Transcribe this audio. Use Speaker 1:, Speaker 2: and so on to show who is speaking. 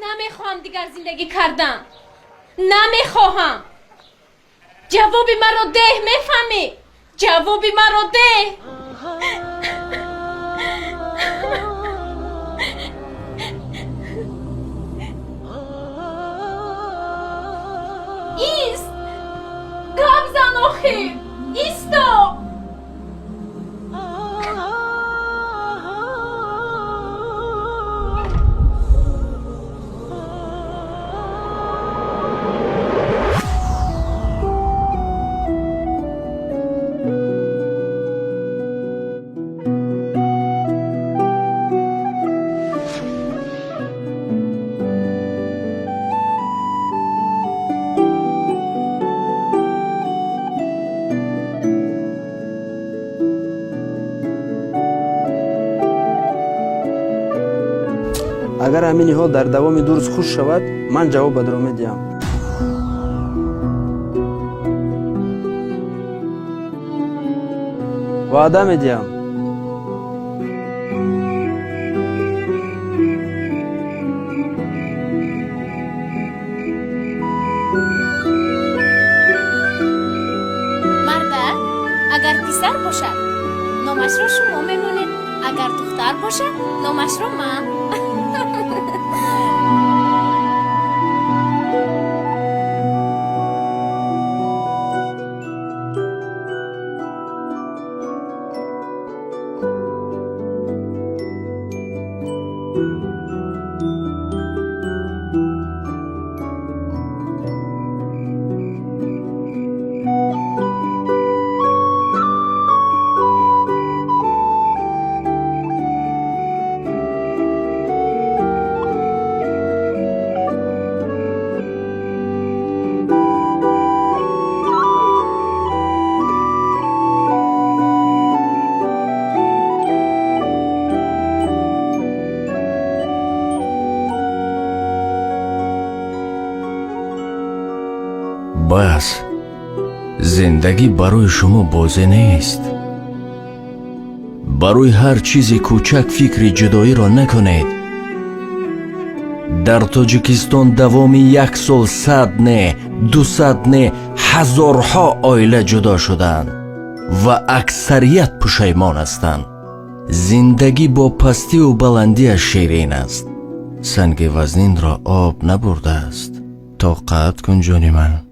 Speaker 1: Намехоҳам дигар зиндагӣ кардан, намехоҳам. Ҷавоби маро деҳ, мефаҳмӣ? Ҷавоби маро деҳ. Ист, гап зан охир, исто.
Speaker 2: Агар ҳамин ниҳол дар давоми 2 рӯз хушк шавад, ман ҷавобатро медиҳам. Ваъда медиҳам.
Speaker 1: Марда, агар писар бошад, номашро шумо мемонед, агар духтар бошад, номашро ман.
Speaker 3: Бас, зиндагӣ барои шумо бозӣ нест. Барои ҳар чизи кӯчак фикри ҷудоиро накунед. Дар Тоҷикистон давоми як сол 100 не, 200 не, ҳазорҳо оила ҷудо шуданд ва аксарият пушаймон ҳастанд. Зиндагӣ бо пастиву баландиаш ширин аст. Санги вазнинро об набурдааст. Тоқат кун, ҷони ман.